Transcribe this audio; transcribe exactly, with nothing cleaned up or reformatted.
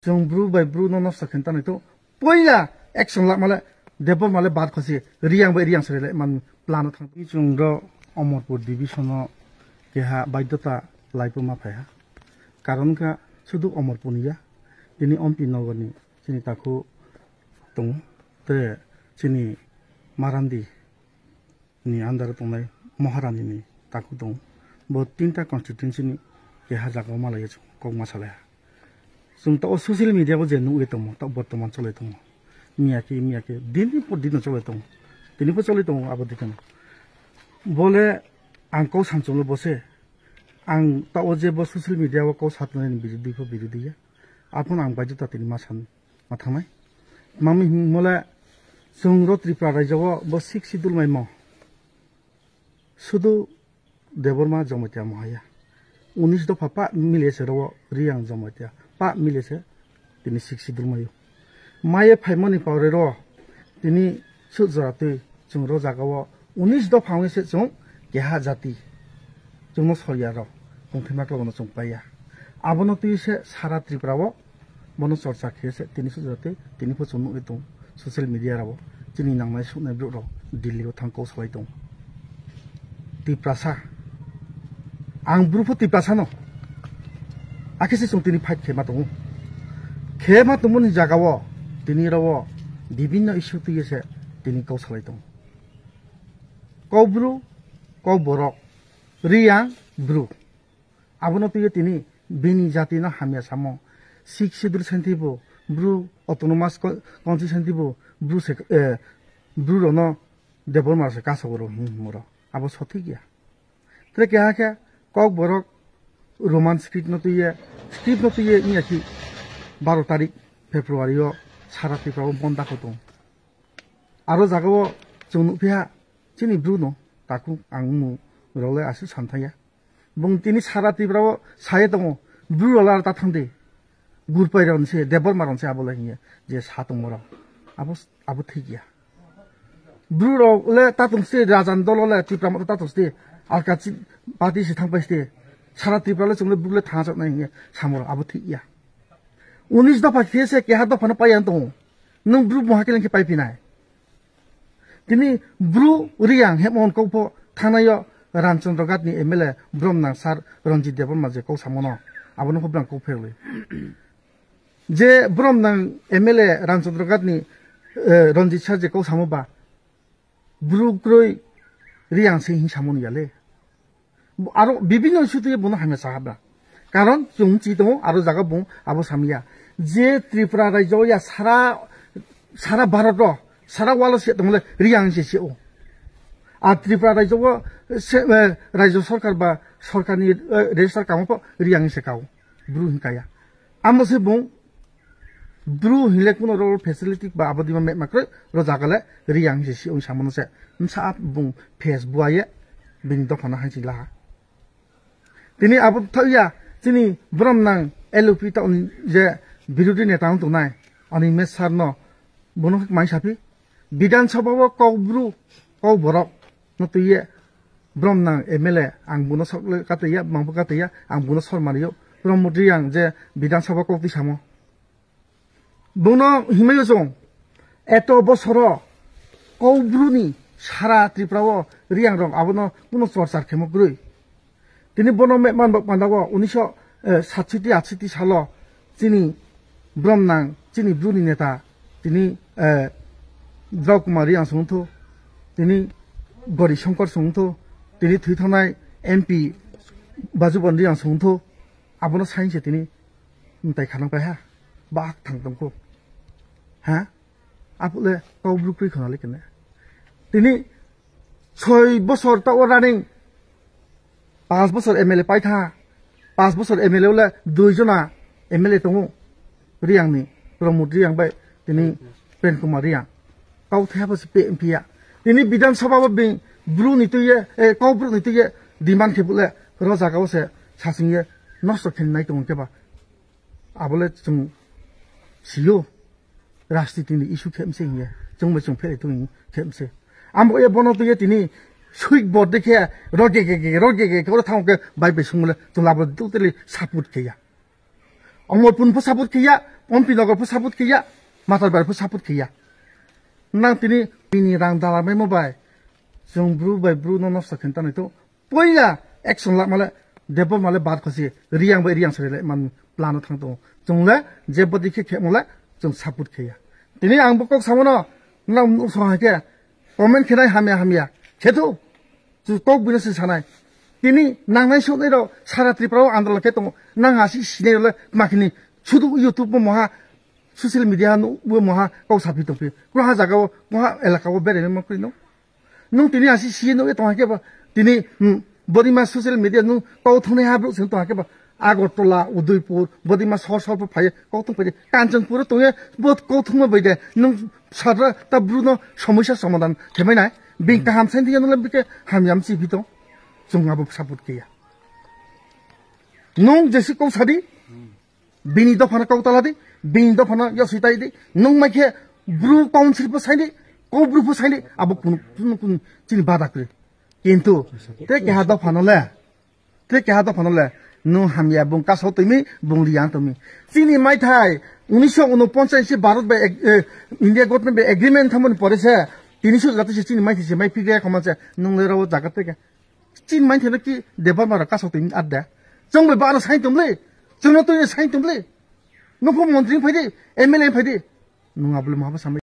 Chwng bru bai bru no nosto khen tanai to. Poila action lak male Debbarma le bad khosi Riyang bai Riyang sari le man plan o thang. Chwng ro Omorpur division o keha baidota lai puma phai ha. Karon ka sudu Omorpur ni ya. Tini Ompi Nogor ni chini takhu tong te chini Marandi ni under tongnai Maharani ni takhu tong. Bo tinta constituency ni keha jaga o malaiya chwng kok ma salaiha. Chwng ta o social media o je nugwi tongmo, ta bortoman cholai tongmo. Miyake, miyake, din din por din cholai tongo. Tini bo cholai tongo abo dikano. Bole ang kok samchwlo bose. Ang ta o je bo social media o kok satnai ni birodhi pho birodhi ya. Aphano ang baidota tini ma san ma thangnai. Mami himole chwng ro Tripura rajyo o bo sixth schedule maimo. Sudu Debbarma Jamatia mohaya. Unis dopha pa mile se ro Riyang Jamatia. Pa mile se tini sixth schedule mayo. Maye phaimani pore ro tini sut jora twi chwng ro jaga o unis dopha wngwi se chwng keha jati. Chwngno sorya rok tongthima khe bono chwng paiya. Abono twi se sara Tripura o bono chorcha khe se tini sut jora twi tini pho chwng nugwi tong social media rao chini nangnai suknai borok rok Delhi o thang kok salai tong. Tiprasa. Ang bru pho Tiprasa no. Akhe se chwng tini fight khe ma tongo. Khe ma tongmani jaga o tini rao bibinno issue twi se tini kok salai tong. Kok bru, kok borok, Riyang bru. Abono twi tini bini jati no hamya samo. Sixth schedule senti bo bru autonomous co-, council senti bo bru se, eh, bru rono Debbarma se kasok ro him himo ro. Abo sothik ya. Tre keha khe kok borok Roman script no twi ye, script no twi ye wngya khi baro tarik February o sara Tripura o bonda kho tong. Aro jaga o chwng nukphiha chini bru no takhu ang mung rok le aswk san thangya. Bung tini sara Tripura o saye tongo, bru rok le aro ta thang di. Gurpai rok se, Debbarma rok se abo le hinya je sa tongmo rok. Abo, abo thik ya. Bru rok le ta tong se, raja ni dolo le Tripura mo ta tong se, alka chi party se thang pai se. Sara Tripura le chwng le bru le thang chok nai hinya samo rok abo thik ya. Unis dopha khe se keha dopha no pai ya tongo. Nwng bru moha khe lengkhe pai phinai. Tini bru Riyang hemon kokpho thanaio Ramchandra Ghat ni M L A Bromnang sir Ranjit Debbarma je kok samono abono pho brang kok pherwi. Je Bromnang M L A Ramchandra Ghat ni, eh, Ranjit sir je kok samo ba bru kroi Riyang se hin samoni yale. Aro bibinno issue twi bono hamya sahabra. Karon chwng chi tongo aro jaga bung abo samya. Je Tripura rajyo ya sara, sara Bharat o, sara world o se tongole Riyang se se o. A Tripura rajyo o se, eh, rajyo sarkar ba sarkar ni, eh, register kamo po Riyang se kao. Bru hin kaya. Amo se bung bru hinle kuno role facility ba abo dima me makroi ro jaga le Riyang se si ong samono se. Msa bung face buaye bini dophano hansi laha. Tini abo thok ya, tini Bromnang L O P ta je birodhi neta wng tongnai, ani me sir no bono mai sapi. Bidhan Sabha o kok bru, kok borok no twi ye Bromnang M L A ang bono sok le katwi ya, mangbo katwi ya, ang bono sor mari yo. Bromotri ang je Bidhan Sabha kok twi samo. Bono himai o chwng, eto bosoro kok bru ni sara Tripura o Riyang rok abono kuno chorchar khemo kwrwi. Tini bono me-, man bak panda o unisho, eh, satsiti atsiti salo chini Bromnang, chini bru ni neta, tini, eh, Drau Kumar Riyang songtho, tini Gori Shankar songtho, tini thwi thangnai M P Bajuban Riyang songtho, abono sain se tini mtai khanang pai ha, bak thang tongkho. Ha? Apule kau bru kri khona lekene. Tini soi bosor ta o running, pas bosor M L A pai tha, pas bosor M L A ule dui jona M L A tongo. Riyang ni, Pramod Riyang bai tini Pren Kumar Riyang. Kau thaya bose pe M P ya. Tini Bidhan Sabha bo bini bru ni tuye, eh, kau bru ni tuye demand khe bule ro jaga o se sasing ye nosto khe nai tongo khe ba. Abole chwng sio, rajniti ni issue khe mse hiya, chwng bai chwng phere tong khe mse. Amo ye bono tuye tini switch board de khe, roge ge ge, roge ge, oro thang ke bai bai sungule, to labo totally support khe ya. Omorpur pho support khiya, Ompi Nagar pho support khiya, Matarbar pho support khiya. Nang tini bini rang dala mai mo bai. Chwng bru bai bru no nosto khen tanai to. Poila action lak male, Debbarma le bad khosi, Riyang bai Riyang sari le man plan o thang to. Chwng le je bodi khe khe mo le, chwng support khiya. Tini ang bo kok samono, nang nuk song hai khe, comment khenai hamya hamya. Khe to, chu kok bini se sanai. Tini nangnai suk nai ro, sara Tripura o andolon khe tongo. Nang asi sinai ro le, makini, sudu YouTube mo moha, social media no bo moha kok sapi tongpi. Kura ha jaga o, moha elaka o berai ma kri no. Nung tini asi si nung e tong khe ba. Tini, hmm, bodi ma social media nung kok thungnai ha bro sing tong khe ba. Agartala, Udaipur, bodi ma sor sor phai kok thung phai. Kanchanpur tong e bo kok thung ma bai de. Nung sadra ta bru no somosya somadan khemai nai. Bing kaham sain dia nung le bike ham yam si bito. Chwng abo support khiya. Nung jesi kok sadi. Bini dophano kok tala di, bini dophano yoswi tai di, nung mai khe bru council pho sai di, kok bru pho sai di, abo kunu, kunu, kunu chini bada kwrwi. Kintu, te keha dophano le, te keha dophano le, nung hamya bung kasao tumi, bung riyang tumi. Chini maithai, unisho unoponchas se Bharat bai ag-, eh, India government bai agreement thamoni pore se, tini so jati se chini maithai se mai phigya khaman se, nung le rao jaga teke. Chin main theno ki Debbarma rok kasok twi ar da. Chwng bai bana sain tumle. Chwngno twi sain tumle. Nokho montri phai di, M L A phai di. Nung abole mahabo samai.